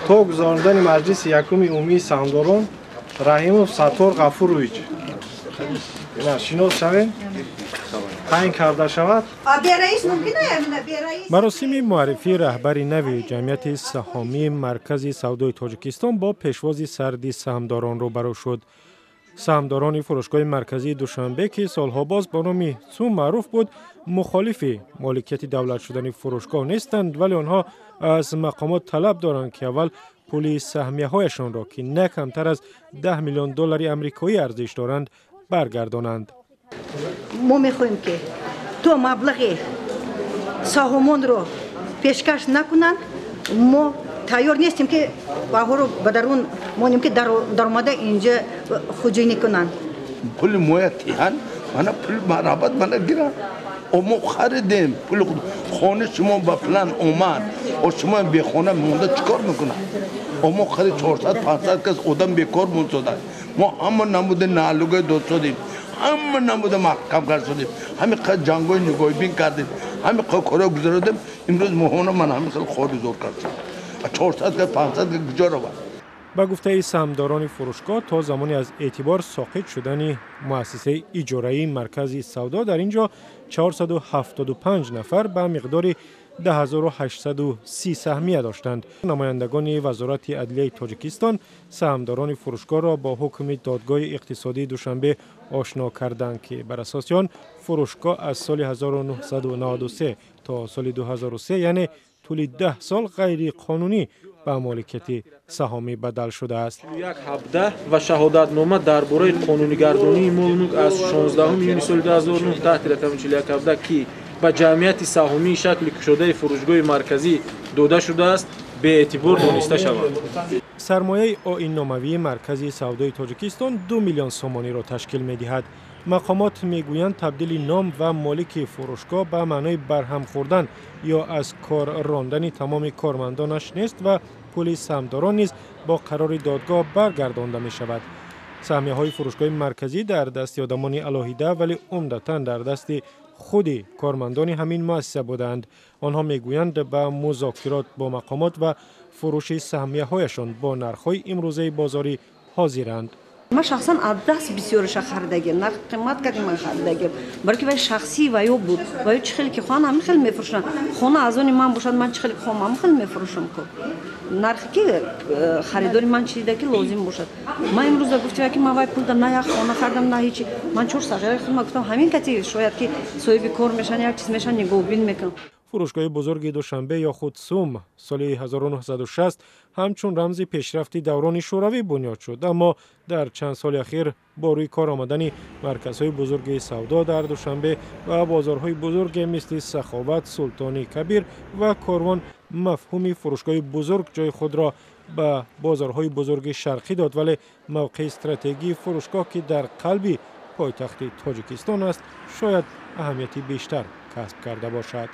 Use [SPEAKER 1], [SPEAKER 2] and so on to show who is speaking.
[SPEAKER 1] То гузаронидани маҷлиси якуми умумии саҳмдорон Раҳимов Саттор Ғафурович шинос шавем, таъин карда шавад.
[SPEAKER 2] Маросими муаррифии раҳбари нави ҷамъияти саҳомии Маркази савдои Тоҷикистон бо пешвози сарди саҳмдорон рӯбарӯ шуд. Саҳмдорони фурӯшгоҳи марказии Душанбе, ки солҳо боз бо номи ЦУМ маъруф буд, мухолифи моликияти давлат шудани фурӯшгоҳ нестанд, вале онҳо аз мақомот талаб доранд, ки аввал пули саҳмияҳояшонро, ки на камтар аз 10 миллион доллари амрикоӣ арзиш доранд, баргардонанд.
[SPEAKER 3] Мо мехоҳем, ки то маблағи саҳомонро пешкаш накунанд, мо тайёр нестем, ки баҳоро ба дарун монем, ки даромада инҷа хуҷинӣ кунанд.
[SPEAKER 4] Пули моя тиҳан, мана пул марабат, мана гиран. Мо харидем пули хони шумо ба план омад, о шумо бехона монда чӣ кор мекунад? Мо харид, 400-500 кас одам бекор монсода. Мо ҳама намуди налогои додсодем, ҳама намуда маҳкам кардсодем, ҳами қад ҷангои нигоҳбин кардем, ҳами коро гузаронидем. Имрӯз моҳона ман ҳами хел хори зор кардем. 400 кас, 500 кас куҷо равад?
[SPEAKER 2] Ба гуфтаи саҳмдорони фурӯшгоҳ, то замони аз эътибор соқит шудани муассисаи иҷораии Маркази савдо дар ин ҷо 475 нафар ба миқдори 10 830 саҳмия доштанд. Намояндагони Вазорати адлияи Тоҷикистон саҳмдорони фурӯшгоҳро бо ҳукми Додгоҳи иқтисодии Душанбе ошно карданд, ки бар асоси он фурӯшгоҳ аз соли 1993 то соли 2003, яъне тӯли 10 сол, ғайриқонунӣ ба моликияти саҳомӣ бадал шудааст.
[SPEAKER 5] 17 ва шаҳодатнома дар бораи қонунигардонии молмулк аз 16 июни соли 2009 таҳти рақами 4117, ки ба ҷамъияти саҳомии шакли кушодаи фурӯшгоҳи марказӣ дода шудааст, беэътибор дониста шавад.
[SPEAKER 2] Сармояи оинномавии Маркази савдои Тоҷикистон 2 миллион сомониро ташкил медиҳад. Мақомот мегӯянд, табдили ном ва молики фурӯшгоҳ ба маънои барҳам хӯрдан ё аз кор рондани тамоми кормандонаш нест ва пули саҳмдорон низ бо қарори додгоҳ баргардонда мешавад. Саҳмияҳои фурӯшгоҳи марказӣ дар дасти одамони алоҳида, вале умдатан дар дасти худи кормандони ҳамин муассиса будаанд. Онҳо мегӯянд, ба музокирот бо мақомот ва фурӯши саҳмияҳояшон бо нархҳои имрӯзаи бозорӣ ҳозиранд.
[SPEAKER 6] Ман шахсан аз даст бисёриша харидагим, нарх қимат карди ман харидагим, барои ки вай шахсии ваё буд. Ваё чӣ хеле ки хоҳанд, ҳамин хел мефурӯшанд. Хона аз они ман бошад, ман чӣ хеле хоҳам, ҳамин хел мефурӯшам ку. Нархе ки харидори ман чӣ дида ки лозим бошад. Ман имрӯза гуфтам, ки ман вай пулда на як хона хардам, на ҳечи. Ман чор сағираи худма гуфтам, ҳамин кати шояд ки соҳиби кор мешаванд, як чиз мешаванд, нигоҳбин мекунам.
[SPEAKER 2] Фурӯшгоҳи бузурги Душанбе ё худ ЦУМ соли 1960 ҳамчун рамзи пешрафти даврони шӯравӣ бунёд шуд, аммо дар чанд соли ахир бо рӯи кор омадани марказҳои бузурги савдо дар Душанбе ва бозорҳои бузурге мисли Саховат, Султони Кабир ва Корвон, мафҳуми фурӯшгоҳи бузург ҷои худро ба бозорҳои бузурги шарқӣ дод. Вале мавқеи стратегии фурӯшгоҳ, ки дар қалби пойтахти Тоҷикистон аст, шояд аҳамияти бештар касб карда бошад.